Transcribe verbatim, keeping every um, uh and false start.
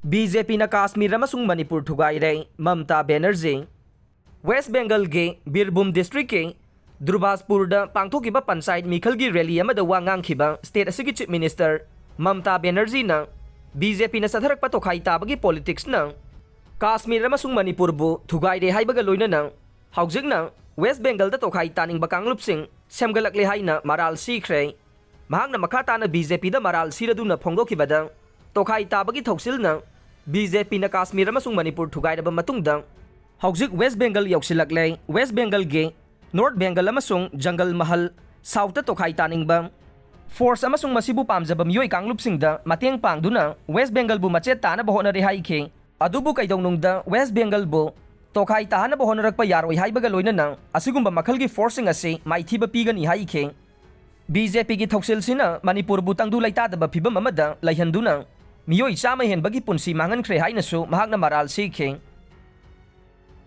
B J ꯄꯤꯅ ꯀꯥꯁꯃꯤꯔ ꯑꯃꯁꯨꯡ Manipur ꯊꯨꯒꯥꯏꯔꯦ, Mamta Banerjee. West ꯕꯦꯡꯒꯜꯒꯤ ꯕꯤꯔꯚꯨꯝ ꯗꯤꯁꯇ꯭ꯔꯤꯛꯀꯤ ꯗꯨꯔꯕꯥꯁꯄꯨꯔꯗ ꯄꯥꯡꯊꯣꯛꯈꯤꯕ ꯄꯟꯆꯥꯌꯠ ꯃꯤꯈꯜꯒꯤ ꯔꯦꯂꯤ ꯑꯃꯗ ꯋꯥ ꯉꯥꯡꯈꯤꯕ ꯁ꯭ꯇꯦꯠ ꯑꯁꯤꯒꯤ chief minister Mamta ꯕꯦꯅꯔꯖꯤꯅ B J ꯄꯤꯅ ꯆꯠꯊꯔꯛꯄ ꯇꯣꯈꯥꯏ ꯇꯥꯕꯒꯤ ꯄꯣꯂꯤꯇꯤꯛꯁꯅ ꯀꯥꯁꯃꯤꯔ ꯑꯃꯁꯨꯡ ꯃꯅꯤꯄꯨꯔꯕꯨ ꯊꯨꯒꯥꯏꯔꯦ ꯍꯥꯏꯕꯒ ꯂꯣꯏꯅꯅ ꯍꯧꯖꯤꯛꯅ ꯋꯦꯁ ꯕꯦꯡꯒꯜꯗ ꯇꯣꯈꯥꯏ ꯇꯥꯅꯤꯡꯕ ꯀꯥꯡꯂꯨꯞꯁꯤꯡ ꯁꯦꯝꯒꯠꯂꯛꯂꯦ ꯍꯥꯏꯅ ꯃꯔꯥꯜ ꯁꯤꯈ꯭ꯔꯦ꯫ ꯃꯍꯥꯛꯅ ꯃꯈꯥ ꯇꯥꯅ ꯕꯤ ꯖꯦ ꯄꯤꯗ ꯃꯔꯥꯜ ꯁꯤꯔꯗꯨꯅ ꯐꯣꯡꯗꯣꯛꯈꯤꯕꯗ, ꯇꯣꯈꯥꯏ ꯇꯥꯕꯒꯤ ꯊꯧꯁꯤꯜꯅ ꯕꯤ ꯖꯦ ꯄꯤꯅ ꯀꯥꯁꯃꯤꯔ ꯑꯃꯁꯨꯡ ꯃꯅꯤꯄꯨꯔ ꯊꯨꯒꯥꯏꯔꯕ ꯃꯇꯨꯡꯗ ꯍꯧꯖꯤꯛ ꯋꯦꯁ ꯕꯦꯡꯒꯜ ꯌꯧꯁꯤꯜꯂꯛꯂꯦ꯫ ꯋꯦꯁ ꯕꯦꯡꯒꯜꯒꯤ ꯅꯣꯔꯠ ꯕꯦꯡꯒꯜ ꯑꯃꯁꯨꯡ ꯖꯪꯒꯜ ꯃꯍꯜ ꯁꯥꯎꯠꯇ ꯇꯣꯈꯥꯏ ꯇꯥꯅꯤꯡꯕ ꯐꯣꯔꯁ ꯑꯃꯁꯨꯡ ꯃꯁꯤꯕꯨ ꯄꯥꯝꯖꯕ ꯃꯤꯑꯣꯏ ꯀꯥꯡꯂꯨꯞꯁꯤꯡꯗ ꯃꯇꯦꯡ ꯄꯥꯡꯗꯨꯅ ꯋꯦꯁ ꯕꯦꯡꯒꯜꯕꯨ ꯃꯆꯦꯠ ꯇꯥꯅꯕ ꯍꯣꯠꯅꯔꯦ ꯍꯥꯏꯈꯤ꯫ ꯑꯗꯨꯕꯨ ꯀꯩꯗꯧꯅꯨꯡꯗ ꯋꯦꯁ ꯕꯦꯡꯒꯜꯕꯨ ꯇꯣꯈꯥꯏ ꯇꯥꯍꯟꯅꯕ ꯍꯣꯠꯅꯔꯛꯄ ꯌꯥꯔꯣꯏ ꯍꯥꯏꯕꯒ ꯂꯣꯏꯅꯅ ꯑꯁꯤꯒꯨꯝꯕ ꯃꯈꯜꯒꯤ ꯐꯣꯔꯁꯁꯤꯡ ꯑꯁꯤ ꯃꯥꯏꯊꯤꯕ ꯄꯤꯒꯅꯤ ꯍꯥꯏꯈꯤ꯫ ꯕꯤ ꯖꯦ ꯄꯤꯒꯤ ꯊꯧꯁꯤꯜꯁꯤꯅ ꯃꯅꯤꯄꯨꯔꯕꯨ ꯇꯪꯗꯨ ꯂꯩꯇꯥꯗꯕ ꯐꯤꯕꯝ ꯑꯃꯗ ꯂꯩꯍꯟꯗꯨꯅ ꯃꯤꯑꯣꯏ ꯆꯥꯝꯃ ꯍꯦꯟꯕꯒꯤ ꯄꯨꯟꯁꯤ ꯃꯥꯡꯍꯟꯈ꯭ꯔꯦ ꯍꯥꯏꯅꯁꯨ ꯃꯍꯥꯛꯅ ꯃꯔꯥꯜ ꯁꯤꯈꯤ꯫